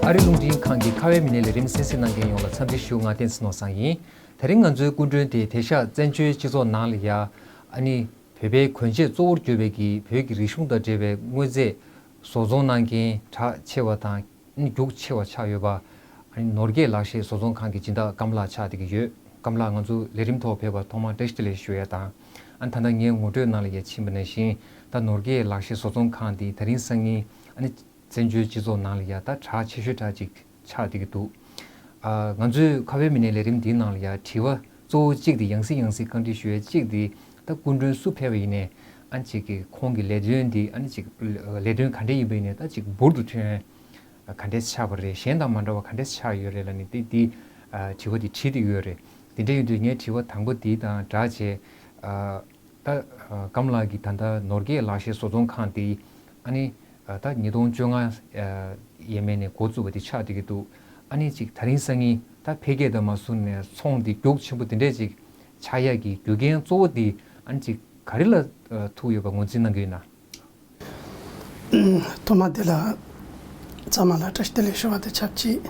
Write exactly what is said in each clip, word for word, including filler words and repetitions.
ཨ་རི་རླུང་འཕྲིན་ཁང་གི་ཁ་བའི་མི་སྣའི་ལས་རིམ་གསན་གཟིགས་གནང་མཁན་ཡོངས་ལ་འཚམས་འདྲི་ཞུ། ང་བསྟན་འཛིན་ནོར་བཟང་ཡིན། དེ་རིང་ང་ཚོའི་སྐུ་མགྲོན་དེ་དེང་སང་བཙན་བྱོལ་སྤྱི་ཚོགས་ནང་ལ་ཡ། ཨ་ནི་བོད་པའི་གོན་ཆས་གཙོ་བོར་གྱུར་པའི་གི་བོད་ཀྱི་རིག་གཞུང་དང་འབྲེལ་བའི་དངོས་རྫས་བཟོ་ཚོང་གནང་མཁན་གྲགས་ཆེ་བ་དང་རྒྱུགས་ཆེ་བ་ཆགས་ཡོད་པ། ཨ་ནི་ནོར་རྒྱས་ལག་ཤེས་བཟོ་ཚོང་ཁང་གི་སྦྱིན་བདག་ཀམ་ལགས་ཆགས་བསྡད་ཀྱི་ཡོད། ཀམ་ལགས་ང་ཚོ་ལས་རིམ་ཐོག་ཕེབས་པར་ཐོག་མར་བཀྲ་ཤིས་བདེ་ལེགས་ཞུ་ཡ་དང་། ཨ་ནི་ད་ལྟ་ངའི་ངོ་སྤྲོད་ནང་ལ་ཡ་ཕྱིན་པ་ནང་བཞིན་ད་ནོར་རྒྱས་ལག་ཤེས་བཟོ་ཚོང་ཁང་འདི་ད་རིང་སང་ཉིན་ཨ་ནི་བཙན་བྱོལ་སྤྱི་ཚོགས་ནང་ལ་ཡ་ད་གྲགས་ཆེ་ཤོས་འདྲ་ཅིག་ཆགས་བསྡད་ཀྱི་འདུག། ཨ། ང་ཚོའི་ཁ་བའི་མི་སྣའི་ལས་རིམ་འདིའི་ནང་ལ་ཡ་དྲི་བ་གཙོ་བོ་གཅིག་དེ་ཡང་སེ་ཡང་སེ་བཀའ་འདྲི་ཞུ་ཡ་གཅིག་དེ་ད་སྐུ་མགྲོན་སུ་ཕེབས་པ་ཡིན་ནའི་ཨ་ནི་ཅིག་གི་ཁོང་གི་ལས་དོན་འདི་ཨ་ནི་ཅིག་ལས་དོན་ག་འདྲ་ཡིན་པ་ཡིན་ནའི་ད་ཅིག་འབུར་དུ་ཐོན་ག་འདྲས་ཆགས་པ་རེད། གཞན་དང་མ་འདྲ་བ་ག་འདྲས་ཆགས་ཡོད་རེད་ལབ་ནས་དེ་དེ་ཨ་དྲི་བ་དེ་དྲིས་བསྡད་ཡོད་རེད། དེ་འདྲ་ཡིན་དུས་ངའི་དྲི་བ་དང་པོ་དེ་དང་སྦྲགས་བྱས། ཨ། ད་ཀམ་ལགས་ཀྱིས་ད་ལྟ་ནོར་རྒྱས་ལག་ཤེས་བཟོ་ཚོང་ཁང་དེ་ཨ་ནི་ད་ཉིས་སྟོང་བཅོ་ལྔ་ཡས་མས་ནས་འགོ་བཙུགས་པ་དེ་ཆགས་བསྡད་ཀྱི་འདུག། ཨ་ནི་ཅིག་ད་རིང་སང་ཉིན་ད་འཕེལ་རྒྱས་དང་མ་སོང་ནས་ཚོང་དེ་རྒྱུགས་ཆེན་པོ་དེ་འདྲས་ཅིག་ཆགས་ཡག་གི་རྒྱུ་རྐྱེན་གཙོ་བོ་དེ་ཨ་ནི་ཅིག་ག་རེ་ལ་ཐུག་ཡོད་པ་ངོས་འཛིན་གནང་གི་ཡོད་ན། ཐོག་མ་དེ་ལ་ཚང་མ་ལ་བཀྲ་ཤིས་བདེ་ལེགས་ཞུ་བ་དང་ཆབས་ཅིག།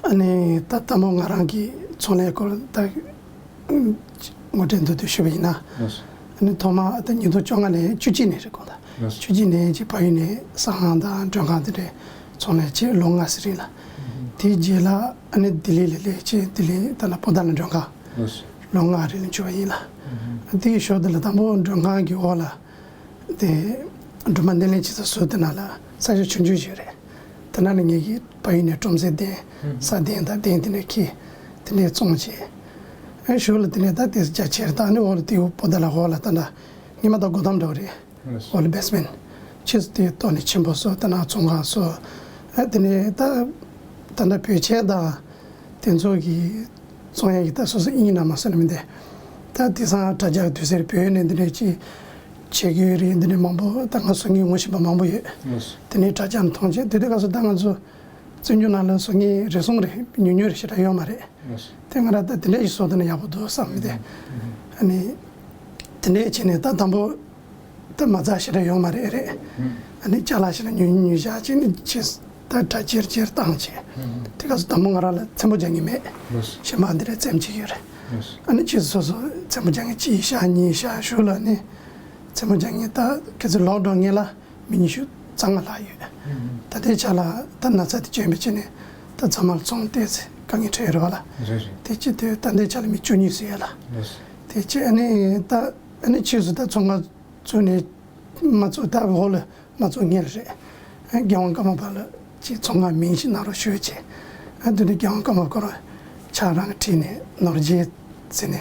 ཨ་ནི་ད་ལྟ་མོ་ང་རང་གི་ཚོང་ལས་སྐོར་ད་ངོ་སྤྲོད་མདོར་བསྡུས་ཞུས་པ་ཡིན་ན། ཨ་ནི་ཐོག་མ་ད་ཉིས་སྟོང་བཅོ་ལྔ་ནས་བཅུ་གཅིག་ནས་རེད་གོ། ད་བཅུ་གཅིག་ནས་ཅིག་ཕ་ཡུལ་ནས་ཟ་ཁང་དང་མགྲོན་ཁང་དེ་འདྲའི་ཚོང་ལས་བྱས་ལོ་ལྔ་ཙམ་རིང་ལ། དེའི་རྗེས་ལ་ཨ་ནི་ལྡི་ལི་ལ་སླེབས་བྱས་ལྡི་ལི་ད་ལ་པོ་ཏཱ་ལ་མགྲོན་ཁང་ལོ་ལྔ་རིང་ལ་འབྱོར་བ་ཡིན་ལ། དེའི་ཞོར་དེ་ལ་དང་པོ་མགྲོན་ཁང་གི་འོག་ལ། དེ་སྒྲོལ་མ་སྣེ་ལེན་བྱེད་ས་ཟུར་དེ་ན་ལ་ས་ཆ་ཆུང་ཆུང་ཞིག་རེད། དེ་ན་ནི་ངེད་ཀྱི་ཕ་ཡུལ་ནས་ཀྲོང་ཙེ་གདན་ས་གདན་དང་གདན་དེ་ནས་ཁྱེར་དེ་ནས་བཙོང་བྱས། ཨ་ཞོར་ལ་དེ་ནས་ད་དེ་རྒྱ་ཆེར་བཏང་ནས་འོག་ལ་དེའུ་པོ་ཏཱ་ལ་འོག་ལ་ད་ན་ཉི་མ་ད་སྒོ་ཐམ་འདྲ་བོ་རེད། འོག་ལ་བེ་སི་མེན་ཊི་ཕྱིས་དེ་ཐོག་ནས་ཆེན་པོ་བཟོ་དེ་ན་ཚོང་ཁང་བཟོ། ཨ་དེ་ནས་ད་ད་ལྟ་བོད་ཆས་དང་དེ་ཚོ་གི་བཙོང་ཡག་གི་ད་སོ་སོ་ཨིན་ན་མ་སོ་ན་མི་འདི། ད་དེང་སང་དྲ་རྒྱ་དུས་ཟེར་བོད་ནས་འདི་འདྲའི་ཅི་བྱེད་དགོས་རེད། འདི་འདྲའི་མང་པོ་ད་ང་བཟོ་མཁན་ངོ་ཤེས་པ་མང་པོ་ཡོད། དེ་ནས་དྲ་རྒྱ་ནས་མཐོང་བྱས་དེ་དུས་སྐབས་སུ་ད་ང་ཚོ་བཙན་བྱོལ་ནང་ལ་བཟོ་མཁན་རེ་ཟུང་རེད། ཉུང་ཉུང་རེད། ཞེ་དྲག་ཡོད་མ་རེད། དེ་ང་རང་ད་དེ་འདྲ་ཞིག་བཟོ་ཐུབ་ན་ཡག་པོ་འདུག་བསམ་མི་དེ། ཨ་ནི་དེ་འདྲ་བྱས་ནས་ད་དང་པོ། ད་མ་རྩ་ཞེ་དྲག་ཡོད་མ་རེད་རེད། ཨ་ནི་ཅ་ལག་ཞེ་དྲག་ཉུང་ཉུང་བཞག་ཅིག་ནི་ཅི་ད་དྲ་ཅེར་ཅེར་བཏང་བྱས། དེ་ག་སུ་དང་པོ་ང་རང་ལ་ཚེམ་པོ་རྒྱག་མཁན་མེད། གཞན་པ་འདི་རེད་ཚེམ་ཅིག་ཡོད་རེད། ཨ་ནི་ཅི་སོ་སོ་ཚེམ་པོ་རྒྱག་མཁན་གཅིག་བཞག་གཉིས་བཞག་ཞུ་ལ་ནི་ཚེམ་པོ་རྒྱག་མཁན་ད་ཁྱེད་ཚོ་ལོག་འགྲོ་མཁན་ལ་མི་ཉི་ཤུ་རྩ་ལྔ་ལྷག་ཡོད། ད་ལྟའི་ཆ་ལ་ད་ན་ཚ་དེ་བྱོན་པའི་ཆེད་ནས་ད་ཚང་མ་ལ་ཚོང་བལྟས་ཚེ་དཀའ་ངལ་འཕྲད་ཡོད་རེད་བ་ལ། དེ་ཅི་དེ་ད་ལྟའི་ཆ་ལ་མི་བཅུ་གཉིས་ཙམ་ཡོད་ལ། དེ་ཅི་ཨ་ནི་ད་ཨ་ནི་ཕྱིས་སུ་ད་ཚོང་ཁང་བཙུགས་ནས་མ་བཙུགས་ད་འོག་ལ་མ་བཙུགས་སྔོན་ལ་རེད། རྒྱལ་དབང་ཀརྨ་པ་ལ་ཅིག་ཚོང་ཁང་མིང་ཞིག་གནང་རོགས་ཞུས་བྱས། ཨ་དེ་ནས་རྒྱལ་དབང་ཀརྨ་པ་ཁོ་རང་ཕྱག་རང་བྲིས་ནས་ནོར་རྒྱས་ཟེར་ནས།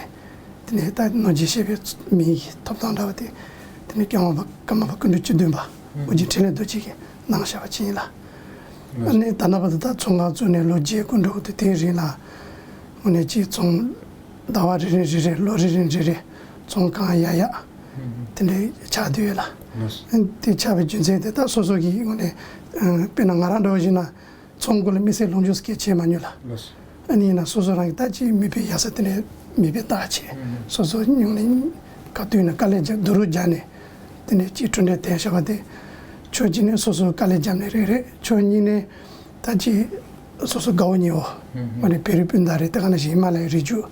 དེ་ནས་ད་ནོར་རྒྱས་ཞེས་པའི་མིང་གི་ཐོབ་ཐང་འདྲ་བ་དེ་དེ་ནས་རྒྱལ་དབང་ཀརྨ་པ་སྐུ་ཕྲེང་བཅུ་བདུན་པ་ཨོ་རྒྱན་འཕྲིན་ལས་རྡོ་རྗེ་གིས་གནང་བཞག་པ་ཅིག་ཡིན་ལ། ཨ་ནི་ད་ལྟ་བར་དུ་ད་ཚོང་ཁང་བཙུགས་ནས་ལོ་བརྒྱད་དགུ་འགྲོ་གི་འདུག། དེའི་རིང་ལ་དངོས་གནས་ཅིག་ཚོང་ཟླ་བ་རེ་རེ་རེ་རེ་ལོ་རེ་རེ་རེ་རེ་ཚོང་གང་ཡག་ཡག་དེ་འདྲའི་ཆགས་བསྡད་ཡོད་ལ། དེ་ཆགས་པའི་རྒྱུ་མཚན་དེ་ད་སོ་སོ་གི་དངོས་གནས་དཔེར་ན་ང་རང་འདྲ་བ་ཞིག་ན་ཚོང་སྐོར་ལ་དམིགས་བསལ་ལོངས་སྤྱོད་སྐད་ཆ་བྱས་མ་མྱོང་ལ། ཨ་ནི་ཡིན་ན་སོ་སོ་རང་གི་ད་ཅིག་མིད་པའི་ཡག་ས་དེ་འདྲའི་མིད་པའི་རྟགས་བྱས་སོ་སོ་དངོས་གནས་ག་དུས་ཡིན་ན་དཀའ་ལས་རྒྱབ་སྡུག་རུས་རྒྱག་ནས་དེ་འདྲའི་ཅིག་གྲུབ་འབྲས་ཐོན་བཞག་པ་དེ་ཕྱོགས་གཅིག་ནས་སོ་སོ་དཀའ་ལས་རྒྱབ་ནས་རེད་རེད། ཕྱོགས་གཉིས་ནས་ད་ཅིག་སོ་སོ་དགའ་བོ་ཉེ་བོ། ཨ་ནི་བོད་རིགས་སྤུན་ཟླ་རེད། དེ་ག་ནང་བཞིན་ཧི་མ་ལ་ཡའི་རི་རྒྱུད་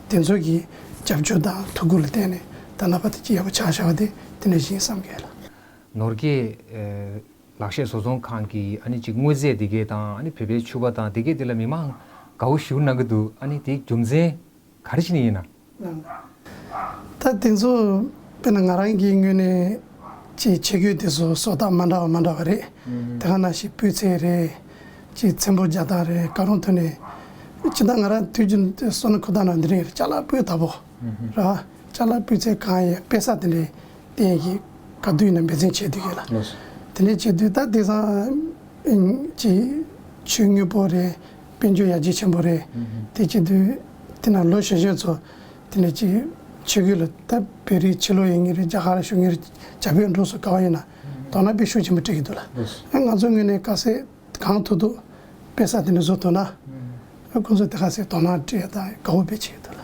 དེ་ཚོ་གི་རྒྱབ་སྐྱོར་དང་ཐུགས་ཁུར་ལ་བརྟེན་ནས་ད་ལྟ་བར་དུ་ཅིག་ཡག་པོ་ཆགས་བཞག་པ་དེ་དེ་ནང་བཞིན་བསམ་གི་ཡོད་ལ། ནོར་རྒྱས་ལག་ཤེས་བཟོ་ཚོང་ཁང་གི་ཨ་ནི་ཅིག་དངོས་རྫས་དེ་གའི་དང་ཨ་ནི་བོད་པའི་ཕྱུ་པ་དང་དེ་གའི་དེ་ལ་མི་མང་དགའ་བོ་ཞེ་པོ་གནང་གི་འདུག། ཨ་ནི་དེའི་རྒྱུ་མཚན་ག་རེ་བྱས་ནས་ཡིན་ན། ད་དེ་ཚོ་དཔེར་ན་ང་རང་གི་ངོས་ནས་ཅིག་བྱེད་དགོས་དེ་ཚོ་བཟོ་ལྟ་མ་འདྲ་བ་མ་འདྲ་བ་རེད། དེ་ག་ནང་བཞིན་སྤུས་ཚད་རེད། ཅིག་ཚེམ་པོ་རྒྱག་སྟངས་རེད། ག་རང་ཐོག་ནས་ཅི་ད་ང་རང་དུས་རྒྱུན་སོ་ན་ཁོ་ཐག་ན་འདི་རིང་ཅ་ལག་སྤུས་དག་པོ་ར་ཅ་ལག་སྤུས་ཚད་གང་ཡང་དཔེ་ས་དེ་འདྲའི་བསྟན་གྱི་ག་དུས་ཡིན་ན་འབད་བརྩོན་བྱེད་དུས་ཡོད་ལ། དེ་འདྲའི་བྱེད་དུས་ད་དེང་སང་ཅིག་ཆོས་དངོས་པོ་རེད། དཔལ་འབྱོར་ཡར་རྒྱས་ཆེན་པོ་རེད། དེ་བྱེད་དུས་དེ་ན་ལོ་གཞོན་གཞོན་ཚོ་དེ་ནས་ཅིག་ཆོས་གོས་ལ་ད་བོད་རིགས་ཕྱི་ལོགས་ཡོད་ངེས་རེད། རྒྱ་གར་ལ་བཞུགས་ངེས་རེད། རྒྱ་བོད་འགྲོ་སོ་ག་བ་ཡིན་ན་དོ་སྣང་དཔེ་ཤུགས་ཆེན་པོ་སྤྲད་ཀྱི་འདུག་ལ། ང་ཚོ་ངོས་ནས་དཀའ་ཚེགས་གང་ཐུབ་ཐུབ་དཔེ་ས་དེ་འདྲ་བཟོ་ཐུབ་ན། ཁོང་ཚོ་དེ་ག་ཚོད་དོ་སྣང་སྤྲད་དང་དགའ་བོ་དཔེ་བྱེད་ཐུབ་ལ།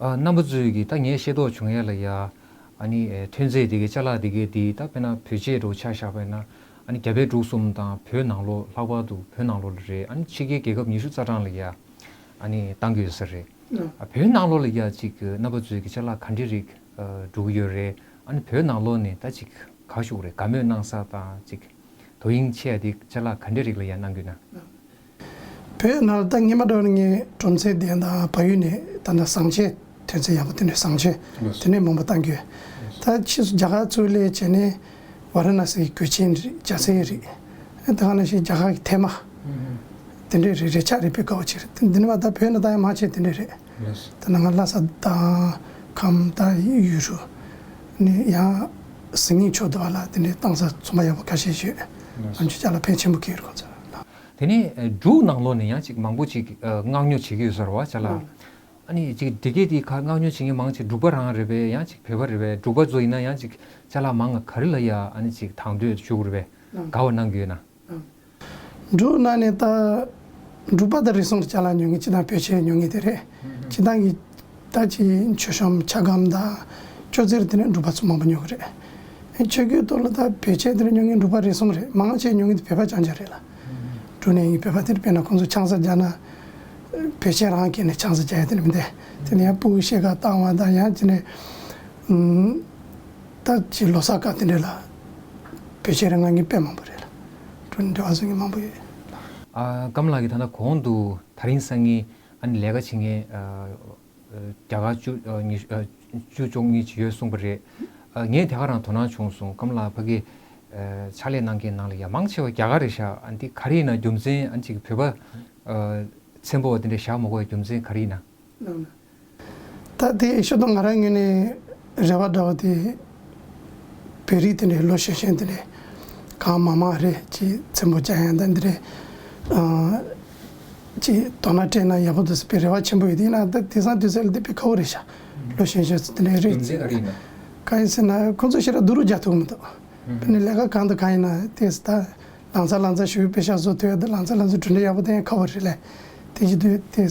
ཨ་རྣམ་པ་ཚོས་ཀྱིས་ད་ངས་ཤེས་རྟོགས་བྱུང་ཡ་ལ་ཡ། ཨ་ནི་ཨེ་ཐོན་རྫས་དེ་གའི་ཅ་ལག་དེ་གའི་དེ་ད་དཔེར་ན་བོད་ཆས་འདྲ་བོ་ཆ་བཞག་པ་ཡིན་ན། ཨ་ནི་རྒྱ་བལ་འབྲུག་གསུམ་དང་བོད་ནང་ལོགས། ལྷག་པར་དུ་བོད་ནང་ལོགས་ལ་རེད། ཨ་ནི་ཕྱི་རྒྱལ་རྒྱལ་ཁབ་ཉི་ཤུ་རྩ་གྲངས་ལ་ཡ་ཨ་ནི་བཏང་གི་ཡོད་ས་རེད། ཨ། བོད་ནང་ལོགས་ལ་ཡ་ཅིག་རྣམ་པ་ཚོས་ཀྱི་ཅ་ལག་ག་འདྲའི་རིགས་ཨ་འགྲོ་གི་ཡོད་རེད། ཨ་ནི་བོད་ནང་ལོགས་ནས་ད་ཅིག་ག་ཞུ་དགོས་རེད། དགའ་མོས་གནང་ས་དང་ཅིག་དོ་དབྱིངས་ཆེ་ཡ་དེ་ཅ་ལག་ག་འདྲའི་རིགས་ལ་ཡ་གནང་གི་ཡོད་ན། བོད་ནང་ལ་ད་སྔོན་མ་འགྲོ་ནས་ངས་གྲོང་ཚོའི་གདན་དང་བལ་ཡུལ་ནས་ད་ལྟ་ཟངས་ཆས་ཐོན་ཚད་ཡག་པོ་དེ་འདྲའི་ཟངས་ཆས་ལགས་སོ། དེ་འདྲའི་མང་པོ་བཏང་གི་ཡོད། ལགས་སོ། ད་ཕྱིས་སུ་རྒྱ་གར་ཚུར་སླེབས་བྱས་ནས་ཝཱ་ར་ཎ་སིའི་གོས་ཆེན་རིགས། རྒྱ་སེ་རིགས། ད་ག་ནང་བཞིན་རྒྱ་གར་གྱི་ཐེ་མ། ཨུ་ཧུ། དེ་འདྲའི་རིགས། རས་ཆ་རིགས་དཔེ་དགའ་པོ་ཅིག་རེད། དེ་འདི་ནས་མ་ད་བོད་ནང་ད་ཡང་མང་ཆེ་དེ་འདྲའི་རེད། ལགས་སོ། ད་ནང་ང་ལྷ་ས་དང་ཁམས་ད་ཡུལ་གྲུ་ནས་ཡང་ཟི་ལིང་ཕྱོགས་དུ་བ་ལ་དེ་འདྲའི་བཏང་ས་ཚོང་པ་ཡག་པོ་ཁ་ཤས་ཤིག་ཡོད། ལགས་སོ། ང་ཚོ་ཅ་ལག་ཕལ་ཆེན་པོ་གི་ཡོད་རེད་ཁོང་ཚོ་ལ། དེ་ནས་ཨ་འབྲུག་ནང་ལོགས་ནས་ཡང་ཅིག་མང་པོ་ཅིག་ཨ་མངགས་ཉོ་བྱེད་ཀྱི་ཡོད་ས་རེད་བ་ཅ་ལག། ཨ་ནི་ཅིག་འདི་གས་དེ་ཁ་མངགས་ཉོ་བྱེད་མཁན་མང་ཆེ་འབྲུག་པ་རང་རེད་པས། ཡང་ཅིག་བོད་པ་རེད་པས། འབྲུག་པ་ཚོ་ཡིན་ན་ཡང་ཅིག་ཅ་ལག་མང་ང་ག་རེ་ལ་ཡ་ཨ་ནི་ཅིག་དང་དོད་ཞུ་དགོས་རེད་པས། དགའ་བ་གནང་གི་ཡོད་ན། འབྲུག་ནང་ནས་ད་འབྲུག་པ་དང་རེ་ཟུང་ཅ་ལག་ཉོ་མཁན། སྤྱིར་བཏང་བོད་ཆས་ཉོ་མཁན་དེ་རེད། སྤྱིར་བཏང་གི་ད་ཅིག་མཆོད་བཤམས་ཆ་སྒམ་དང་ཅོག་ཙེ་དེ་ནས་འབྲུག་པ་ཚོ་མང་པོ་ཉོ་གི་རེད། ཆོས་བརྒྱུད་ཐོག་ལ་ད་བོད་ཆས་དེ་འདྲ་ཉོ་མཁན་འབྲུག་པ་རེ་ཟུང་རེད། མང་ཆེ་ཉོ་མཁན་དེ་བོད་པ་རྐྱང་རྐྱང་རེད་ལ། འབྲུག་ནས་ཡིན་བོད་པ་དེར་དཔེར་ན་ཁོང་ཚོ་ཆང་ས་རྒྱག་ན་བོད་ཆས་རང་གིས་ནས་ཆང་ས་རྒྱག་ཡ་དེ་འདྲ་མི་འདུག་དེ་ནས་ཡང་སྤུ་གུ་ཤེས་ཀ་བཏང་བ་དང་ཡང་དེ་ནས་ཨུམ། ད་ཅིག་ལོ་གསར་སྐབས་དེ་འདྲ་ལ་བོད་ཆས་རེ་མངགས་མཁན་དཔེ་མང་པོ་རེད་ལ། འགྲོ་འབྲེལ་བ་བཟོ་མཁན་མང་པོ་ཡོད། ཨ། ཀམ་ལགས་ཀྱིས་ད་ལྟ་གོང་དུ་དེ་རིང་སང་ཉིན་ཨ་ནི་ལས་ཀ་བྱེད་མཁན་ཨ་རྒྱ་གར་བཅུ་ཨ་ཉི་ཨ་བཅུ་བཅུ་གཉིས་ཅིག་ཡོད་གསུངས་པ་རེད། ཨ། ངས་དེ་ག་རང་དོ་སྣང་བྱུང་སོང་། ཀམ་ལགས་ཕ་གི་ཨ་ཕྱག་ལས་གནང་མཁན་ནང་ལ་ཡ་མང་ཆེ་བ་རྒྱ་གར་རེད་ཤག་ཨ་འདི་ག་རེ་ཡིན་ན་རྒྱུ་མཚན་ཨ་ཅིག་བོད་པ་ཨ་ཚེམ་པོ་བ་དེ་འདྲ་བཞག་མ་དགོས་པའི་རྒྱུ་མཚན་ག་རེ་ཡིན་ན། ད་དེ་ཤོད་དང་ང་རང་ངོས་ནས་རེ་བ་འདྲ་བོ་དེ་བོད་རིགས་དེ་འདྲའི་ལོ་གཞོན་གཞོན་དེ་འདྲའི་གང་མང་མང་རེད་ཅིག་ཚེམ་པོ་བཅའ་ཡང་ད་འདི་རེད། ཨ་ཅིག་དོ་སྣང་སྤྲད་ན་ཡག་པོ་འདུག་ཟེར་བའི་རེ་བ་ཆེན་པོ་ཡོད། དེ་ཡིན་ན་ད་དེང་སང་དུས་ཚོད་ལ་དེ་དཔེ་ཁག་པོ་རེད་ཤག་ལོ་གཞོན་གཞོན་ཚོ་དེ་འདྲའི་རེད། རྒྱུ་མཚན་ག་རེ་ཡིན་ན། གང་ཡིན་ཟེར་ན་ཁོང་ཚོ་ཞེ་དྲག་བསྡུ་རུབ་རྒྱག་ཐུབ་ཀྱི་མི་འདུག་དཔེར་ན་ལས་ཀ་གང་དང་གང་ཡིན་ན་དེ་ད། ལང་ཚ་ལང་ཚ་ཞུ་དཔེ་ཤག་བཟོ་ཐུབ་ཡ་དེ་ལང་ཚ་ལང་ཚ་གྲུབ་འབྲས་ཡག་པོ་ལྡན་ཡ་ཁག་པོ་རེད་ལས། དེ་བྱེད་དུས་དེ་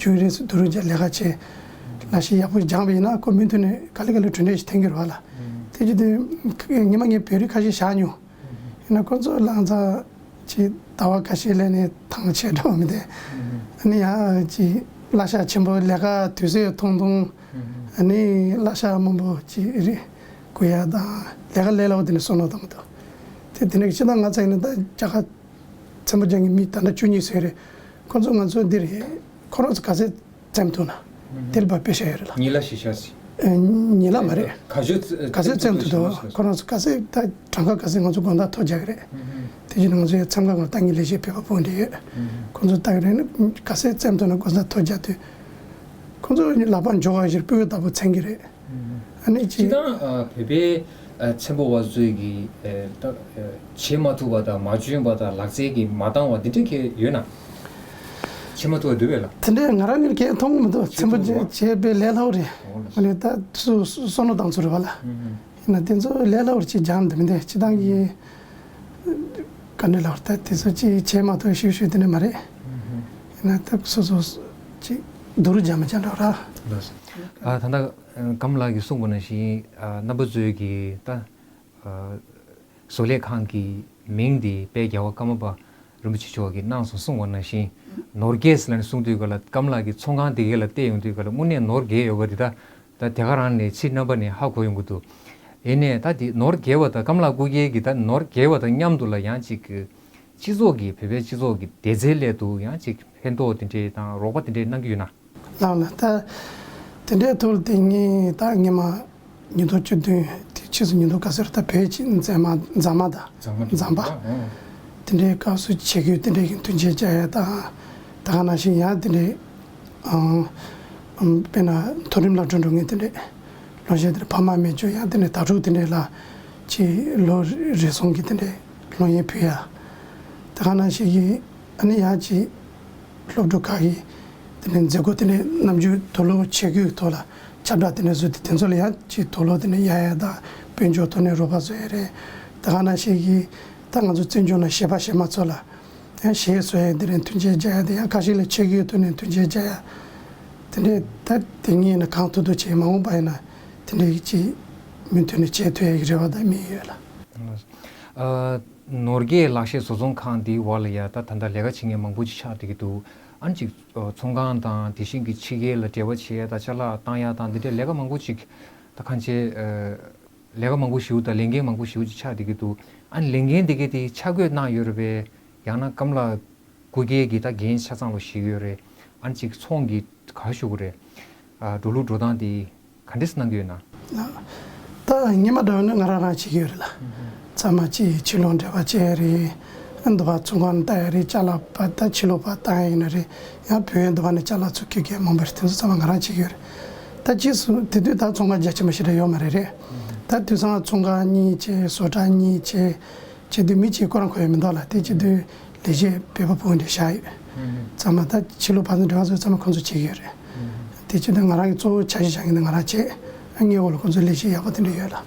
རྒྱུན་རིང་སུ་བསྡུ་རུབ་བྱས་ལས་ཀ་བྱས། ལས་གཞི་ཡག་པོ་སྦྱངས་པ་ཡིན་ན་ཁོ་མུ་མཐུད་ནས་ག་ལེ་ག་ལེ་གྲུབ་འབྲས་ཤིག་ཐོན་གྱི་རེད་བ་ལ། དེ་བྱེད་དུས་ཉི་མ་ངས་བོད་རིགས་ཁ་ཤས་བཞག་མྱོང་། ཡིན་ན་ཁོ་ཚོ་ལང་ཚ་ཅིག་ཟླ་བ་ཁ་ཤས་ལས་ནས་ཐང་ཆད་འགྲོ་བ་མི་བདེ། ཨ་ནི་ཡང་ཅིག་གླ་ཆ་ཆེན་པོ་ལས་ཀ་དུས་ཚོད་ཐུང་ཐུང་། ཨ་ནི་གླ་ཆ་མང་པོ་ཅིག་རེད། དགོས་ཡ་དང་ལས་ཀ་ལས་སླ་བོ་དེ་ནས་བསམ་བློ་བཏང་གི་འདུག་དེ་དེ་ནས་ཕྱི་ནང་ང་ཚོ་ཡིན་ན་ད་རྒྱ་གར་ཚན་པ་རྒྱག་མཁན་མི་ད་ལྟ་བཅུ་གཉིས་ཙམ་རེད། ཁོ་ཚོ་ང་ཚོ་འདི་རེད། ཁོ་རང་ཚོ་ག་ཚད་བཙེམ་ཐུབ་ན་དེ་ལ་ཕར་ཕུལ་བཞག་ཡོད་རེད་ལ། ཉི་ལ་ཞིག་ཤ་སི། ཨ། ཉི་ལ་མ་རེད། ག་ཚོད་ག་ཚད་བཙེམ་ཐུབ་འདུག་ཁོ་རང་ཚོ་ག་ཚད་ད་གྲངས་ཀ་ག་ཚད་ང་ཚོ་དགོང་དག་ཐོ་རྒྱག་གི་རེད། དེ་བཞིན་ང་ཚོ་ཡང་འཚེམ་ཁང་ལ་ལྟ་མཁན་ལས་བྱེད་བོད་པ་སྤུན་བདེ་ཡོད། ཁོ་ཚོ་ལྟ་གི་རེད་ན་ག་ཚད་བཙེམ་ཐུབ་ན་དགོང་དག་ཐོ་རྒྱག་དུས། ཁོ་ཚོ་ལག་པ་འཇོག་པ་ཞིག་སྤུས་ཀ་ལྟ་བུ་འཚེམ་གི་རེད། ཨ་ནི་ཅི། སྤྱིར་བཏང་ཨ་བོད་པའི་ཨ་ཚེམ་པོ་བ་ཚོས་ཀྱི་ཨ་ད་ཨ་བྱེད་མ་ཐུབ་པ་དང་མ་འཇོན་པ་དང་ལག་རྩལ་གྱིས་མ་འདང་བ་འདི་འདྲ་གང་ཡོད་ན། བྱེད་མ་ཐུབ་པ་འདུག་པས་ལགས། དེ་འདྲའི་ང་རང་གིས་གང་མཐོང་གི་མི་འདུག་ཚེམ་པོ་བྱེད་བྱེད་པའི་ལས་སླ་པོ་རེད། འོ་ལགས། ཨ་ནི་ད་སུ་སུ་བསམ་བློ་བཏང་ཚུལ་རེད་བ་ལ། ཡིན་ན་དེ་ཚོ་ལས་སླ་པོར་ཅིག་སྦྱངས་འདི་མི་འདུག་སྤྱིར་བཏང་གི། ག་འདྲ་ལབ་ད་དེ་ཚོ་ཅིག་བྱེད་མ་ཐུབ་ཤུགས་ཤུགས་དེ་འདྲ་མ་རེད། ཡིན་ན་ད་སོ་སོ་ཅིག་བསྡུ་རུབ་རྒྱག་མི་བྱ་འདྲ་ར། ལགས་སོ། ཨ་ད་ལྟ་ཀམ་ལགས་ཀྱིས་གསུངས་པ་ནང་བཞིན་ཨ་རྣམ་པ་ཚོས་ཀྱི་ད་ཨ་བཟོ་ལས་ཁང་གི་མིང་དེ་དཔལ་རྒྱལ་བ་ཀརྨ་པ་རིན་པོ་ཆེ་མཆོག་གིས་གནང་སོང་གསུངས་པ་ནང་བཞིན་ནོར་རྒྱས་ལབ་ནས་གསུང་དུས་ག་ལ་ཀམ་ལགས་ཀྱིས་ཚོང་ཁང་དེ་གའི་ལ་བལྟས་ཡོང་དུས་ག་ལ་དངོས་གནས་ནོར་རྒྱས་ཡོད་པ་དེ་ད། ད་དེ་ག་རང་ནས་ཚིག་རྣམ་པ་ནས་ཧ་གོ་ཡོང་གི་འདུག་ཡིན་ནའི་ད་དེ་ནོར་རྒྱས་པ་དང་ཀམ་ལགས་སྐུ་སྒེར་གྱི་ད་ནོར་རྒྱས་པ་དང་མཉམ་དུ་ལ་ཡང་ཅིག་གི་སྤྱི་ཚོགས་ཀྱི་བོད་པའི་སྤྱི་ཚོགས་ཀྱི་བདེ་རྩའི་སླད་དུ་ཡང་ཅིག་ཕན་ཐོགས་དེ་འདྲའི་དང་རོགས་པ་དེ་འདྲའི་གནང་གི་ཡོད་ན། ལགས་ལགས། ད་དེ་འདྲའི་ཐོག་ལ་དེ་ངས་ད་སྔོན་མ་ཉིས་སྟོང་བཅུ་བདུན་དེ་ཕྱིས་སུ་ཉིས་སྟོང་ག་ཚོད་རེད་ད་བོད་ཀྱི་མཛངས་མ་མཛངས་མ་དང་མཛངས་མ་མཛངས་མ་དང་། ཨོ། དེ་འདྲའི་སྐབས་སུ་ཆེད་བསྐོས་དེ་འདྲའི་གི་མཐུན་རྐྱེན་སྦྱར་ཡ་དང་། ད་ག་ནང་བཞིན་ཡང་དེ་འདྲའི་ཨང་། ཨམ། དཔེར་ན་མཐོ་རིམ་སློབ་གྲྭ་འགྲོ་མཁན་དེ་འདྲས། ལོ་ཤས་དེར་ཕ་མ་མེད་ཆོག་ཡང་དེ་འདྲས་དྭ་ཕྲུག་དེ་འདྲས་ལ་ཅིག་ལོ་རེ་ཟུང་གི་དེ་འདྲས་སློབ་ཡོན་ཕུལ་ཡ། དེ་ག་ནང་བཞིན་གྱི་ཨ་ནི་ཡང་ཅིག་སློབ་ཕྲུག་ཁག་གི་དེ་འདྲས་མཛད་སྒོ་དེ་འདྲས་ནམ་རྒྱུན་དུག་ལོག་ཆེད་བསྐོས་ཐོག་ལ་ཁྱབ་བསྒྲགས་དེ་འདྲས་བཟོས་ཏེ་དེ་ཚོ་ལ་ཡང་ཅིག་དུག་ལོག་དེ་འདྲས་གཡར་ཡ་དང་དཔལ་འབྱོར་ཐོག་ནས་རོགས་པ་བཟོ་ཡ་རེད། དེ་ག་ནང་བཞིན་གྱི་ད་ང་ཚོ་བཙན་བྱོལ་ནང་གཞས་པ་གཞས་མ་ཚོ་ལ། ཡང་གཞས་བཟོ་ཡ་དེ་རིང་མཐུན་རྐྱེན་སྦྱར་ཡ་དེ་ཡང་ཁ་ཤས་ལ་ཆེད་བསྐོས་ཐོག་ནས་མཐུན་རྐྱེན་སྦྱར་ཡ། དེ་འདྲས་ད་དེ་ངས་ན་གང་ཐུབ་ཐུབ་བྱས་མ་འོངས་པ་ཡིན་ན་དེ་འདྲས་ཀྱི་མུ་མཐུད་ནས་བྱེད་ཐུབ་ཡ་གི་རེ་བ་དང་དམིགས་ཡོད་ལ། ཨ། ནོར་རྒྱས་ལག་ཤེས་བཟོ་ཚོང་ཁང་འདིའི་འོག་ལ་ཡ་ད་ད་ལྟ་ལས་ཀ་བྱེད་མཁན་མང་པོ་ཅིག་ཆགས་བསྡད་ཀྱི་འདུག་ཨ་ནི་ཅིག་ཚོང་ཁང་དང་དེ་བཞིན་གྱི་ཕྱི་རྒྱལ་ལ་འབྲེལ་བ་བྱེད་ཡ་དང་ཅ་ལག་བཏང་ཡ་དང་འདི་འདྲའི་ལས་ཀ་མང་པོ་ཅིག་ད་གང་བྱེད། ལས་ཀ་མང་པོ་ཞིག་དང་ལས་འགན་མང་པོ་ཞིག་ཅིག་ཆགས་བསྡད་ཀྱི་འདུག་ཨ་ནི་ལས་འགན་དེ་གའི་དེ་ཆ་བགོས་གནང་ཡོད་རེད་པས། ཡང་ན་སྐམ་ལགས་སྐུ་སྒེར་གྱི་ད་འགན་ཆ་ཚང་ལོ་ཞིག་ཡོད་རེད། ཨ་ནི་ཅིག་ཚོང་གི་ག་ཞུ་གི་རེད། ཨ་འགྲོ་ལུགས་འགྲོ་སྟངས་དེ་ག་འདྲས་གནང་གི་ཡོད་ན། ད་སྔོན་མ་འདྲ་བ་ནི་ང་རང་རང་བྱེད་ཀྱི་ཡོད་རེད་ལ། ཚང་མ་ཅིག་ཕྱི་ལོགས་འབྲེལ་བ་བྱས་རེད། འདི་པ་ཚོང་ཁང་ལྟ་ཡ་རེད། ཅ་ལག་པ་ད་ཕྱི་ལོགས་པ་བཏང་ཡ་ཡིན་ན་རེད། ཡང་བོད་ཡན་འདི་པ་ནས་ཅ་ལག་ཚུར་སྐྱེལ་མཁན་མང་པོ་རེད། དེ་ཚོ་ཚང་མ་ང་རང་བྱེད་ཀྱི་ཡོད་རེད། ད་རྗེས་སུ་དེ་དུས་ད་ཚོང་ཁང་རྒྱ་ཆེན་པོ་ཞིག་རེད་ཡོད་མ་རེད་རེད། ད་དུས་སང་ཚོང་ཁང་གཉིས་བྱས། བཟོ་གྲྭ་གཉིས་བྱས། བྱེད་དུས་མི་གཅིག་ཁོ་རང་ཁོ་ཡོད་མི་འདུག་ལ། དེ་བྱེད་དུས་ལས་བྱེད་བོད་པ་ཕོ་འདྲ་བཞག་ཡོད། ཚང་མ་ད་ཕྱི་ལོགས་བར་དུ་འབྲེལ་བ་བཟོས་ཚང་མ་ཁོང་ཚོ་བྱེད་ཀྱི་ཡོད་རེད། དེ་བྱེད་དུས་ང་རང་གི་གཙོ་བོ་ཆ་ཤས་བཞག་གི་འདུག་ང་རང་བྱེད། ཨ་ངའི་འོག་ལ་ཁོང་ཚོ་ལས་བྱེད་ཡག་པོ་དེ་འདྲ་ཡོད་ལ།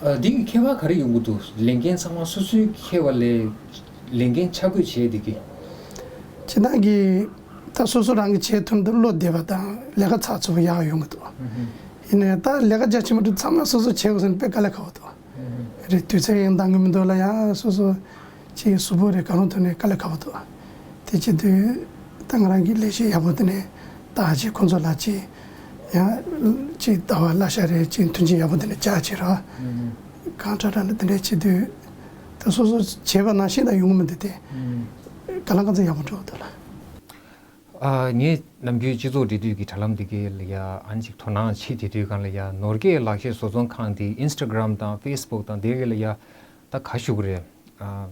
ཨ་འདི་གི་ཁྱད་པར་ག་རེ་ཡོང་གི་འདུག་ལས་འགན་ཚང་མ་སོ་སོས་འཁྱེར་བ་ལས་ལས་འགན་ཆ་བགོས་བྱས་འདི་གི། སྤྱིར་བཏང་གི་ད་སོ་སོ་རང་གི་བྱེད་ཐུབ་འདུག་བློ་བདེ་བ་དང་ལས་ཀ་ཚགས་ཚུད་པོ་ཡག་ཡོང་གི་འདུག་ཡིན་ནའི་ད་ལས་ཀ་རྒྱ་ཆེན་པོ་འདི་ཚང་མ་སོ་སོ་བྱེད་དགོས་ཟེར་ན་དཔེ་དཀའ་ལས་ཁག་པོ་འདུག་རེད། དུས་ཚོད་ཡང་འདང་གི་མི་འདུག་ལ། ཡང་སོ་སོ་ཅིག་གཟུགས་པོ་རེད། གང་རུང་ཐོག་ནས་དཀའ་ལས་ཁག་པོ་འདུག་དེ་བྱེད་དུས་ད་ང་རང་གི་ལས་བྱེད་ཡག་པོ་དེ་ནས་ད་ཅིག་ཁོང་ཚོ་ལ་ཅིག་ཡང་ཅིག་ཟླ་བ་གླ་ཆ་རེད། ཅིག་མཐུན་རྐྱེན་ཡག་པོ་དེ་ནས་བྱ་བྱེད་ར། གང་དྲག་དྲག་ནས་དེ་འདྲས་བྱེད་དུས་ད་སོ་སོ་བྱས་པ་ནང་བཞིན་ད་ཡོང་གི་མི་འདུག་དེ་ག་ལ་ག་ཚོད་ཡག་པོ་འགྲོ་གི་འདུག་ལ། ཨ་ངས་ནམ་རྒྱུན་སྤྱི་ཚོགས་འབྲེལ་མཐུད་ཀྱི་དྲ་ལམ་འདི་གའི་ལ་ཡ་ཨ་ནི་ཅིག་དོ་སྣང་བྱེད་དེ་དུས་སྒང་ལ་ཡ་ནོར་རྒྱས་ལག་ཤེས་བཟོ་ཚོང་ཁང་འདི་ཨིན་སི་ཊ་གྷ་རམ་དང་ཕེ་སི་བུག་དང་དེ་གའི་ལ་ཡ་ད་ག་ཞུ་གི་རེད། ཨ་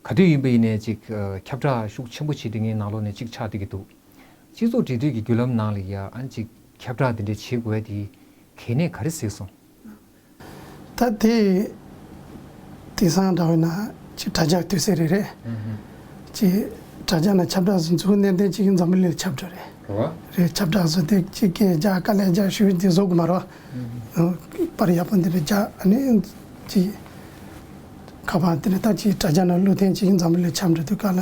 ག་དུས་ཡིན་པ་ཡིན་ནའི་ཅིག་ཨ་ཁྱབ་བསྒྲགས་ཤུགས་ཆེན་པོ་བྱེད་དེ་ངའི་ནང་ལོགས་ནས་ཅིག་ཆགས་བསྡད་ཀྱི་འདུག་སྤྱི་ཚོགས་འབྲེལ་མཐུད་ཀྱི་བརྒྱུད་ལམ་ནང་ལ་ཡ་ཨ་ནི་ཅིག་ཁྱབ་བསྒྲགས་འདི་འདྲ་བྱེད་དགོས་དེ་གལ་གནད་ག་རེ་གཟིགས་སོང་། ད་དེ་དེང་སང་འདྲ་བས་ན་ཅིག་དྲ་རྒྱ་དུས་ཚོད་རེད་རེད། ཅིག་དྲ་རྒྱ་ན་ཁྱབ་བསྒྲགས་སུ་འཛུགས་གནད་དོན་ཅིག་འཛམ་བུ་གླིང་ཁྱབ་བསྒྲགས་རེད། རེད། ཁྱབ་བསྒྲགས་སུ་དེ་ཅིག་སྐད་རྒྱག་དཀའ་ལས་རྒྱག་ཞུ་དེ་བཟོ་དགོས་མ་རེད། པར་ཡག་པོ་འདི་རེད་རྒྱག་ཨ་ནི་ཅིག་ཁ་པར་དེ་རེད། ད་ཅིག་དྲ་རྒྱ་ན་བློ་བརྟན་ཅིག་འཛམ་བུ་གླིང་ཁྱབ་བསྒྲགས་དུས་སྐབས་ལ་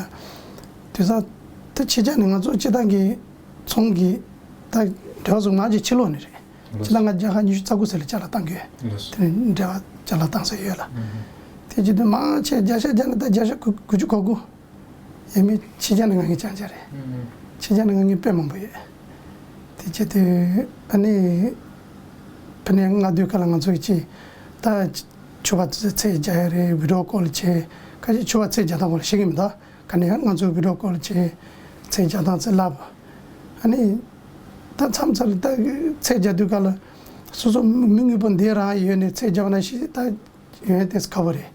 དུས་སང་ད་ཕྱི་རྒྱལ་ནས་ང་ཚོ་སྤྱི་བཏང་གི་ཚོང་གི་ད་འབྲེལ་བ་བཟོ་མང་ཆེ་ཕྱི་ལོགས་ནས་རེད། ལགས། ཕྱི་ལ་ང་བརྒྱ་ཆ་ཉི་ཤུ་རྩ་དགུ་ཙམ་ལ་ཅ་ལག་བཏང་གི་ཡོད། ལགས། དེ་ནས་འབྲེལ་བ་ཅ་ལག་བཏང་ས་ཡོད་ལ། ཨུ་ཧུ། དེ་བྱེད་དུས་མང་ཆེ་བརྒྱ་ཆ་བརྒྱ་ནས་ད་བརྒྱ་ཆ་དགུ་དགུ་བཅུ་གོ་དགུ་ཡས་མས་ཕྱི་རྒྱལ་ནས་ང་གཉིས་རྐྱང་རྐྱང་རེད། ཨུ་ཧུ། ཕྱི་རྒྱལ་ནས་ང་གཉིས་དཔེ་མང་པོ་ཡོད། དེ་བྱེད་དུས་ཨ་ནི་ཕ་ནས་ང་དུས་སྐབས་ལ་ང་ཚོ་གི་ཅིག་ད་ཕྱུ་པ་ཚོས་ཚད་རྒྱག་ཡ་རེད། བི་ཌི་ཡོ་ཀོལ་བྱས། ཁ་ཤས་ཕྱུ་པ་ཚད་རྒྱག་སྟངས་སྐོར་ལ་ཤེས་ཀྱི་མི་འདུག་ག་ནས་ཡང་ང་ཚོ་བི་ཌི་ཡོ་ཀོལ་བྱས་ཚད་རྒྱག་སྟངས་ཚད་ལབ། ཨ་ནི་ད་མཚམས་མཚམས་ད་ཚད་རྒྱག་དུས་སྐབས་ལ་སོ་སོ་མི་དངོས་པོ་འདི་རང་ཡོད་ནས་ཚད་རྒྱག་པ་ནང་བཞིན་ད་ཡོང་ཡ་དེ་ཁག་པོ་རེད།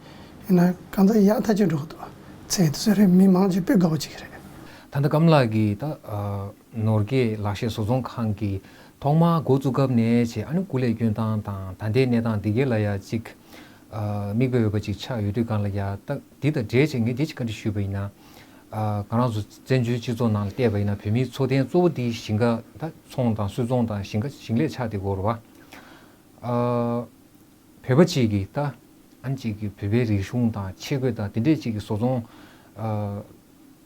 ཡིན་ན་གང་ཚ་ཡག་ཐག་ཆོད་འགྲོ་གི་འདུག་ཚད་དེ་ཚོ་རེད། མི་མང་ཆེ་དཔེ་དགའ་པོ་བྱེད་ཀྱི་རེད། ད་ལྟ་སྐམ་ལགས་ཀྱིས་ད་ཨ་ནོར་རྒྱས་ལག་ཤེས་བཟོ་ཚོང་ཁང་གི་ཐོག་མར་འགོ་བཙུགས་སྐབས་ནས་བྱས་ཨ་ནི་སྐུ་ལས་སྐྱོན་སྟངས་དང་ད་ལྟའི་གནས་སྟངས་འདི་གའི་ལ་ཡ་གཅིག་ཨ་མིག་དཔེ་འོས་པ་ཅིག་ཆགས་ཡོད་དུས་སྒང་ལ་ཡ་ད་འདི་དང་འབྲེལ་བྱས་ངས་འདི་ཅིག་བཀའ་འདྲི་ཞུས་པ་ཡིན་ན། ཨ་ང་རང་ཚོ་བཙན་བྱོལ་སྤྱི་ཚོགས་ནང་ལ་བལྟས་པ་ཡིན་ན་བོད་མིའི་འཚོ་རྟེན་གཙོ་བོ་འདི་ཞིང་ཁ་ད་ཚོང་དང་སོལ་ཚོང་དང་ཞིང་ཁ་ཞིང་ལས་ཆགས་བསྡད་ཡོད་རེད་བ། ཨ་བོད་པ་ཅིག་གིས་ད་ཨ་ནི་ཅིག་གིས་བོད་པའི་རིག་གཞུང་དང་ཆས་གོས་དང་དེ་འདྲས་ཅིག་གི་བཟོ་ཚོང་ཨ་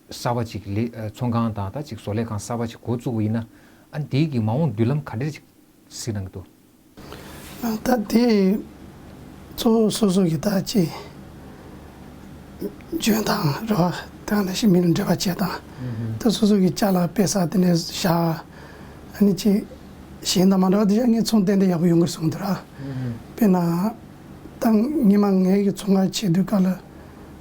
གསར་པ་ཅིག་ལས་ཨ་ཚོང་ཁང་དང་ད་ཅིག་བཟོ་ལས་ཁང་གསར་པ་ཅིག་འགོ་བཙུགས་པ་ཡིན་ན་ཨ་ནི་དེའི་གི་མ་འོངས་མདུན་ལམ་ག་འདྲས་ཅིག་གཟིགས་གནང་གི་འདུག་ད་དེ་གཙོ་བོ་སོ་སོ་གི་ད་ཅིག་འཇོན་ཐང་རེད་བ། ད་ག་ནང་བཞིན་མི་ལ་འབྲེལ་བ་བྱེད་སྟངས། ད་སོ་སོ་གི་ཅ་ལག་དཔེ་ས་དེ་ནས་བཞག་ཨ་ནི་ཅིག་གཞན་དང་མ་འདྲ་བ་དེ་ཡང་ངས་ཚོང་ཏན་ཏན་ཡག་པོ་ཡོང་གི་རེད་བསམ་གི་འདུག་ར། དཔེར་ན་ད་སྔོན་མ་ངའི་གི་ཚོང་ཁང་ཕྱེ་དུས་སྐབས་ལ་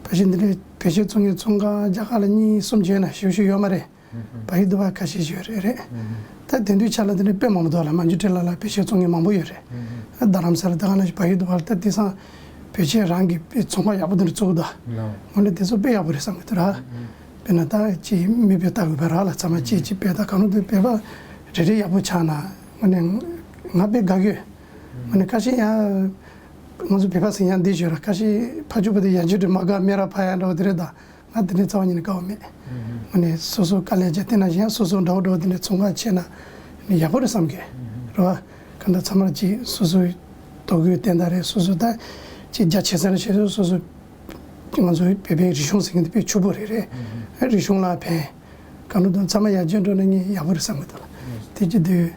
ཕལ་ཆེར་འདི་འདྲའི་བེད་སྤྱོད་བཙོང་མཁན་ཚོང་ཁང་རྒྱ་གར་ལ་གཉིས་གསུམ་བྱས་ན་ཞེ་པོ་ཅིག་ཡོད་མ་རེད། བལ་ཡུལ་དུ་བ་ཁ་ཤས་ཤིག་ཡོད་རེད་རེད། ད་དེང་དུས་ཆ་ལ་དེ་འདྲ་དཔེ་མང་པོ་འདུག་ལ། མ་འཇུ་ཁྲི་ལ་ལ་བེད་སྤྱོད་བཙོང་མཁན་མང་པོ་ཡོད་རེད། རྡ་རམ་ས་ལ་ད་ག་ནང་བཞིན་བལ་ཡུལ་དུ་བ་ལ་ད་དེང་སང་བོད་ཆས་རང་གི་ཚོང་ཁང་ཡག་པོ་དེ་འདྲ་བཙུགས་འདུག་དངོས་གནས་དེ་ཚོ་དཔེ་ཡག་པོ་རེད་བསམ་གི་འདུག་ར། དཔེར་ན་ད་ཅིག་མི་དཔེ་ལྟ་དགོས་པ་ར་ལ་ཚང་མ་ཅིག་ཅིག་དཔེ་ད་ག་ནང་དུ་བོད་པ་རེ་རེ་ཡག་པོ་ཆགས་ན་དངོས་གནས་ང་དཔེ་དགའ་གི་ཡོད། དངོས་གནས་ཁ་ཤས་ཡང་ང་ཚོ་བོད་པ་ཟེར་ཡང་འདི་བརྗོད་ར་ཁ་ཤས་ཕ་ཕྱུག་པོ་དེ་ཡང་བརྗོད་དུ་མ་དགའ་སྨད་ར་ཕ་ཡང་འདྲ་བོ་དེ་རེད་ད། ང་དེ་འདྲའི་རྩ་བ་ཉིད་ནས་དགའ་བ་མེད། ཨུ་ཧུ། ང་ནི་སོ་སོ་དཀའ་ལས་བརྒྱབ་དེ་ནང་བཞིན་སོ་སོ་འདྲ་བོ་འདྲ་བོ་དེ་འདྲའི་ཚོང་ཁང་ཕྱེ་ན་ནི་ཡག་པོ་རེད་བསམ་གི། ཨུ་ཧུ། རེད་བ། གང་ལྟར་ཚང་མར་ཅིག་སོ་སོའི་དོ་ཁུར་བསྟན་ད་རེད། སོ་སོ་ད་ཅིག་རྒྱ་ཆེ་ས་ནས་བྱེད་སོ་སོ་སོ་ང་ཚོའི་བོད་པའི་རིག་གཞུང་ཟེར་མཁན་དེ་དཔེ་ཕྱུག་པོ་རེད་རེད། ཨུ་ཧུ། རིག་གཞུང་ལ་ཕན། གང་ལྟར་དུ་ཚང་མ་ཡར་རྒྱས་འགྲོ་ན་ངས་ཡག་པོ་རེད་བསམ་གི་འདུག་ལ། ཨུ་ཧུ། དེ་ཅི་དུས་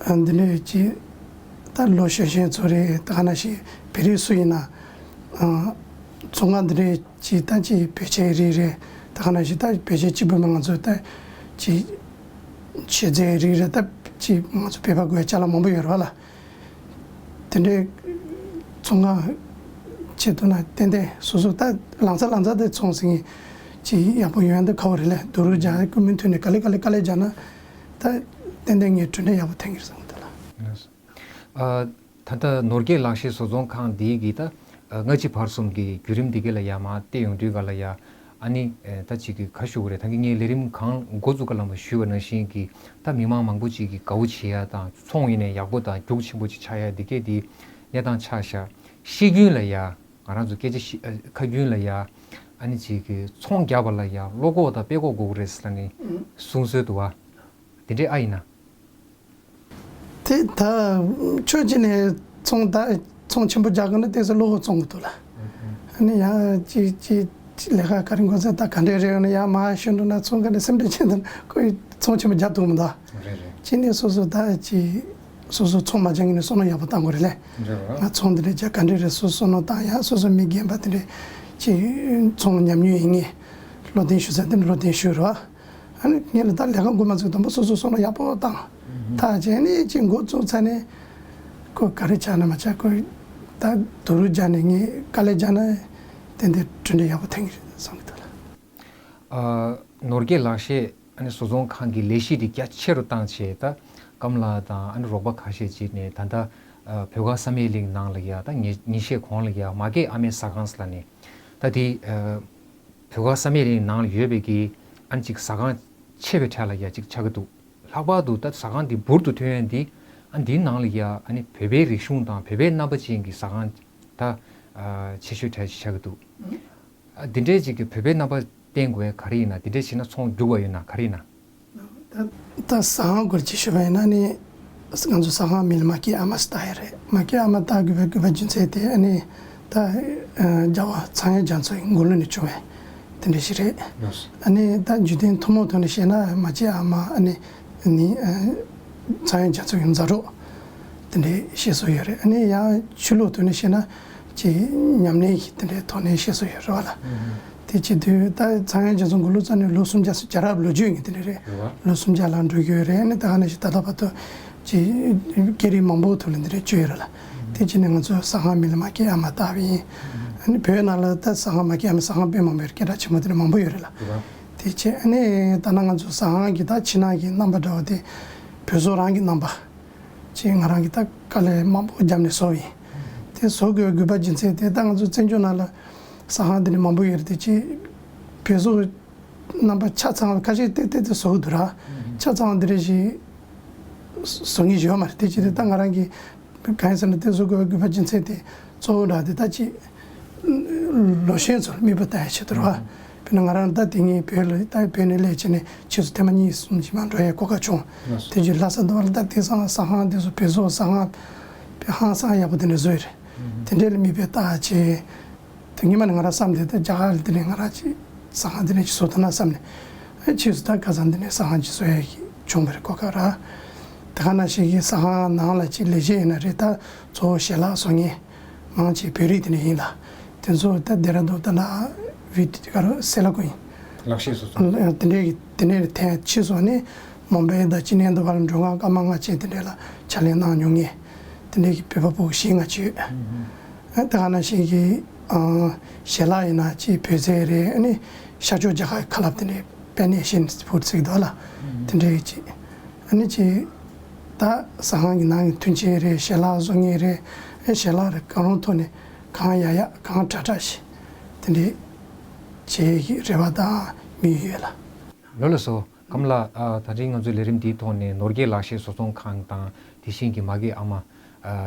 ཨ་འདི་འདྲའི་ཅིག་ད་ལོ་གཞོན་གཞོན་ཚོ་རེད། ད་ག་ནང་བཞིན་བོད་རིགས་སུ་ཡིན་ན་ཨ། ཚོང་ཁང་འདི་འདྲའི་ཅིག་ད་ཅིག་བེད་སྤྱོད་རིགས་རེད། ད་ག་ནང་བཞིན་ད་བེད་སྤྱོད་གཅིག་པུ་མིན་ང་ཚོ་ད་ཅིག་མཆོད་རྫས་རིགས་རེད། ད་ཅིག་ང་ཚོ་བོད་པ་དགོས་ཅ་ལག་མང་པོ་ཡོད་རེད་བ་ལ། དེ་འདྲའི་ཚོང་ཁང་ཆེད་དུ་ན་ཏན་ཏན་སོ་སོ་ད་ལང་ཚ་ལང་ཚ་དེ་ཚོང་ཟིན་ཅིག་ཡག་པོ་ཡོང་ཡ་འདི་ཁག་པོ་རེད་ལ། བསྡུ་རུབ་རྒྱག་ཡ་ཀུན་མིན་ཐོག་ནས་ག་ལེ་ག་ལེ་དཀའ་ལས་རྒྱག་ན་ད་ཏན་ཏན་ངས་གྲུབ་འབྲས་ཡག་པོ་ཐོན་གྱི་རེད་བསམ་གྱི་འདུག་ལ། ལགས་སོ། ཨ། ད་ལྟ་ནོར་རྒྱས་ལག་ཤེས་བཟོ་ཚོང་ཁང་འདི་གི་ད་ཨ་སྔ་ཕྱི་བར་གསུམ་གྱི་བརྒྱུད་རིམ་འདི་ག་ལ་ཡ་མར་བལྟས་ཡོང་དུས་ག་ལ་ཡ། ཨ་ནི་ཨེ་ད་ཅིག་གི་ག་ཞུ་དགོས་རེད། ད་གིན་ངས་ལས་རིམ་གང་འགོ་བཙུགས་སྐབས་ལ་མར་ཞུས་པ་ནང་བཞིན་གྱི་ད་མི་མང་མང་པོ་ཅིག་གིས་དགའ་བོ་བྱེད་ཡ་དང་ཚོང་ཡིན་ནའི་ཡག་པོ་དང་རྒྱུགས་ཆེན་པོ་ཅིག་ཆགས་ཡ་འདི་གས་འདི་གནས་སྟངས་ཆགས་ཤག། ཤེས་རྒྱུན་ལ་ཡ་ང་རང་ཚོ་སྐད་ཆ་བཤད་ཁ་རྒྱུན་ལ་ཡ། ཨ་ནི་ཅིག་གི་ཚོང་རྒྱག་པ་ལ་ཡ་བློ་ཁོག་དང་དཔེ་ཁོག་དགོས་ཀྱི་རེད་ཟེར་ནས་གསུང་སྲོལ་འདུག་བ། དེ་འདྲས་ཨ་ཡིན་ན། དེ་ད་ཆོས་ཅི་ནས་ཚོང་ད་ཚོང་ཆེན་པོ་རྒྱག་གི་ན་དེ་ཚོ་བློ་ཁོག་བཙོང་གི་འདུག་ལ། ཨ་ནི་ཡང་ཅི་ཅི་ཅི་ལས་ཀ་ག་རེ་འགོ་ཚད་ད་ག་འདྲས་རེད་ཡོད་ན་ཡང་མ་ཤོད་འགྲོ་ན་ཚོང་ག་ནས་སེམས་ཁྲལ་བྱེད་འདུག་ཁོས་ཚོང་ཆེན་པོ་རྒྱག་ཐུབ་མི་འདུག་རེད་རེད། ཅི་ནས་སོ་སོ་ད་ཅི་སོ་སོ་ཚོང་མ་རྒྱག་གི་ནས་བསམ་བློ་ཡག་པོ་བཏང་དགོས་རེད་ལས། རེད་རེད། ང་ཚོང་འདི་འདྲས་རྒྱག་ག་འདྲས་རེད་སོ་སོ་བསམ་བློ་བཏང་ཡ་སོ་སོ་མི་རྒན་པ་དེ་འདྲས་ཅི་ཚོང་ཉམས་མྱོང་ཡིན་ངེས་བློ་གདེང་ཞུ་ས་དེ་འདྲས་བློ་གདེང་ཞུ་རོགས། ཨ་ནི་ངས་ལ་ད་ལས་ཀ་འགོ་མ་ཚུགས་དང་པོ་སོ་སོ་བསམ་བློ་ཡག་པོ་བཏང་། ད་བྱས་ནས་ཅིག་འགོ་བཙུགས་ཚར་ནས་ཁོ་ག་རེ་ཆགས་ན་མ་ཆགས་ཁོ་ད་བསྡུ་རུབ་རྒྱག་ནས་ངས་དཀའ་ལས་རྒྱག་ན་ཏན་ཏན་གྲུབ་འབྲས་ཡག་པོ་ཐོན་གྱི་རེད་བསམ་གྱི་འདུག་ལ། ཨ། ནོར་རྒྱས་ལག་ཤེས་ཨ་ནི་བཟོ་ཚོང་ཁང་གི་ལས་གཞི་དེ་རྒྱ་ཆེ་རུ་བཏང་བྱས་ད་སྐམ་ལགས་དང་ཨ་ནི་རོགས་པ་ཁ་ཤས་ཅིག་ནས་ད་ལྟ་ཨ་བོད་ཁ་བསམ་ཡས་གླིང་ནང་ལ་ཡ་ད་ཉིན་ཉིན་ཤས་གོང་ལ་ཡ་མ་སྐྱེས་ཨ་མའི་ཟ་ཁང་ཟེར་ལ་ནས་ད་དེ་ཨ། བོད་ཁ་བསམ་ཡས་གླིང་ནང་ལ་ཡོད་པའི་གི་ཨ་ནི་ཅིག་ཟ་ཁང་ཆེ་བའི་གྲས་ལ་ཡ་ཅིག་ཆགས་ཀྱི་འདུག་ལྷག་པར་དུ་ད་ཟ་ཁང་འདི་འབུར་དུ་ཐོན་ཡས་འདི་ཨ་འདིའི་ནང་ལ་ཡ་ཨ་ནི་བོད་པའི་རིག་གཞུང་དང་བོད་པའི་རྣམ་པ་ཅན་གྱི་ཟ་ཁང་ད་ཨ་ཆེ་ཤོས་གྲས་ཅིག་ཆགས་ཀྱི་འདུག་ཨ་འདི་འདྲའི་ཅིག་གི་བོད་པའི་རྣམ་པ་བསྟན་དགོས་ཡ་ག་རེ་ཡིན་ན་འདི་འདྲའི་བྱས་ན་ཚོང་རྒྱུག་པ་ཡོད་ན་ག་རེ་ཡིན་ན། ད་ད་ཟ་ཁང་སྐོར་ཅིག་ཞུས་པ་ཡིན་ན་ནི་ང་ཚོ་ཟ་ཁང་མིང་ལ་མ་སྐྱེས་ཨ་མ་ཟེར་བཏགས་ཡོད་རེད། མ་སྐྱེས་ཨ་མ་བཏགས་དགོས་པའི་དགོས་པ་རྒྱུ་མཚན་དེ་ཨ་ནི་ད་ཨ་རྒྱལ་བ་ཚངས་དབྱངས་རྒྱ་མཚོ་ཡི་མགུར་གླུ་ནས་བྱུང་བའི་དེ་འདྲ་ཞིག་རེད། ལགས་སོ། ཨ་ནི་ད་རྒྱུད་སྟོན་ཐུན་མོང་ཐོག་ནས་བཤད་ན་མ་སྐྱེས་ཨ་མ་ཨ་ནི་ནི་ཨ་ཚངས་དབྱངས་རྒྱ་མཚོ་ཡི་མཛའ་གྲོགས་དེ་འདྲའི་བཤད་སྲོལ་ཡོད་རེད། ཨ་ནི་ཡང་ཆོས་ལུགས་ཐོག་ནས་བཤད་ན་ཅིག་ཉམས་ལེན་ཞིག་དེ་འདྲའི་ཐོག་ནས་བཤད་སྲོལ་ཡོད་རེད་བ་ལ། ཨུ་ཧུ། དེ་བྱེད་དུས་ད་ཚངས་དབྱངས་རྒྱ་མཚོ་མགུར་གླུ་རྩ་ནས་ལོ་སུམ་བརྒྱ་རྒྱལ་རབས་ལོ་རྒྱུས་ཡིན་དེ་འདྲ་རེད། རེད་བ། ལོ་སུམ་བརྒྱ་ལ་འགྲོ་གི་ཡོད་རེད། ཨ་ནི་ད་ག་ནང་བཞིན་ད་ལྟ་བར་དུ་ཅིག་སྐད་རིགས་མང་པོ་ཐོག་ལ་འདི་འདྲ་བརྗོད་ཡོད་རེད་ལ། དེ་བྱས་ནས་ང་ཚོ་ཟ་ཁང་མིང་ལ་མ་སྐྱེས་ཨ་མ་བཏགས་པ་ཡིན། ཨ་ནི་བོད་ནང་ལ་ད་ཟ་ཁང་མ་སྐྱེས་ཨ་མ་ཟ་ཁང་དཔེ་མང་པོ་ཡོད་རེད། སྐད་གྲགས་ཆེན་པོ་དེ་འདྲ་མང་པོ་ཡོད་རེད་ལ། རེད་བ། དེ་བྱས་ཨ་ནི་ད་ནང་ང་ཚོ་ཟ་ཁང་གི་ད་ཕྱི་ནང་གི་རྣམ་པ་འདྲ་བ་དེ་བོད་བཟོ་རང་གི་རྣམ་པ། ཅིག་ང་རང་གིས་ད་དཀའ་ལས་མང་པོ་བརྒྱབ་ནས་བཟོ་བ་ཡིན། དེ་བཟོ་དགོས་པའི་དགོས་པ་རྒྱུ་མཚན་དེ་ད་ང་ཚོ་བཙན་བྱོལ་ནང་ལ་ཟ་ཁང་དེ་འདྲ་མང་པོ་ཡོད་རེད་དེ་ཅིག་བོད་བཟོ་རྣམ་པ་ཆ་ཚང་བ་ཁ་ཤས་ཏེ་ཏེ་ཏེ་བཟོ་གི་འདུག་ར། ཆ་ཚང་བ་འདི་འདྲ་ཞིག་བཟོ་མཁན་ཞིག་ཡོད་མ་རེད། དེ་ཅི་རེད་ད་ང་རང་གིས་གང་ཡིན་ཟེར་ན་དེ་བཟོ་དགོས་པའི་དགོས་པ་རྒྱུ་མཚན་དེ་གཙོ་བོ་འདྲ་དེ་ད་ཅིག་ལོ་གཞོན་ཚོར་མིག་དཔེ་ལྟ་ཡ་ཆེད་དུ་རེད་བ། དཔེར་ན་ང་རང་ད་དེ་སྔའི་བོད་ལ་ད་བོད་ནས་སླེབས་བྱས་ནས་ཕྱིས་སུ་ཐེངས་མ་གཉིས་གསུམ་ཅིག་མར་འགྲོ་ཡའི་གོ་སྐབས་བྱུང་། དེ་རྗེས་ལྷ་ས་འདི་བར་ད་དེང་སང་ཟ་ཁང་དེ་ཚོ་བོད་བཟོ་ཟ་ཁང་དཔེ་ཧང་སང་ཡག་པོ་དེ་འདྲ་བཟོས་རེད། དེ་འདྲའི་ལ་མིག་དཔེ་ལྟ་བྱས། དེ་སྔོན་མ་ནས་ང་རང་བསམ་དེ་ད་རྒྱ་གར་ལ་དེ་ནས་ང་རང་ཅིག་ཟ་ཁང་དེ་འདྲ་ཅིག་བཟོ་ཐུབ་ན་བསམ་ནས་ཨེ་ཕྱིས་སུ་ད་ཁ་སང་དེ་ནས་ཟ་ཁང་ཅིག་བཟོ་ཡ་གི་བྱུང་བ་རེད་གོ་སྐབས་ར། དེ་ག་ནང་བཞིན་གྱི་ཟ་ཁང་ནང་ལ་ཅིག་ལས་བྱེད་ཡིན་ན་རེད་ད་གཙོ་བོ་ཞལ་ལག་བཟོ་མཁན། མང་ཆེ་བོད་རིགས་དེ་འདྲ་ཡིན་ལ། དེ་ཚོ་ད་ལྡེ་ར་ལྡུན་ད་ལྟ་བི་ཏི་ག་རུ་སེ་ལ་ཀུ་ཡིན། ལག་ཤེས་སོ་སོ། དེ་འདྲའི་དེ་འདྲའི་ཐད་ཕྱིས་སུ་ནི་མུམ་བེ་དང་ཅི་ནས་འདུ་བར་འགྲོ་ང་སྐར་མ་ལྔ་བཅས་དེ་འདྲ་ལ་ཕྱག་ལས་གནང་མྱོང་ངེས། དེ་འདྲའི་བོད་པ་ཕྲུ་གུ་བཞི་ལྔ་ཅིག་ཡོད། ཨ་ད་ག་ནང་བཞིན་གྱི་ཨ་ཞལ་ལག་ཡིན་ན་ཅིག་བོད་ཟས་རེད། ཨ་ནི་ཤར་ཕྱོགས་རྒྱལ་ཁབ་ཁ་ལབ་དེ་འདྲའི་པེ་ནེ་ཤིན་ཕུཌ་ཟེར་གྱི་འདུག་ལ། དེ་འདྲའི་ཅིག་ཨ་ནི་ཅིག་ད་ཟ་ཁང་གི་ནང་གི་མཐུན་རྐྱེན་རེད། ཞལ་ལག་བཟོ་མཁན་རེད། ཨེ་ཞལ་ལག་རེད་གང་རུང་ཐོག་ནས་གང་ཡག་ཡག་གང་དྲག་དྲག་ཞིག་དེ་འདྲའི་བྱེད་ཀྱི་རེ་བ་དང་དམིགས་ཡུལ་ཡོད་ལ། ལགས་ལགས་སོ། སྐམ་ལགས། ཨ་ད་རིང་ང་ཚོའི་ལས་རིམ་འདིའི་ཐོག་ནས་ནོར་རྒྱས་ལག་ཤེས་བཟོ་ཚོང་ཁང་དང་དེ་བཞིན་གྱི་མ་སྐྱེས་ཨ་མ་ཨ་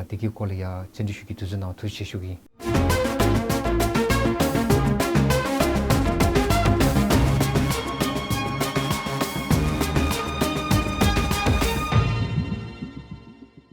དེ་གའི་སྐོར་ལ་ཡ་བཅར་འདྲི་ཞུ་རྒྱུའི་དུས་ཚོད་གནང་བ་ཐུགས་རྗེ་ཆེ་ཞུ་གི་ཡིན།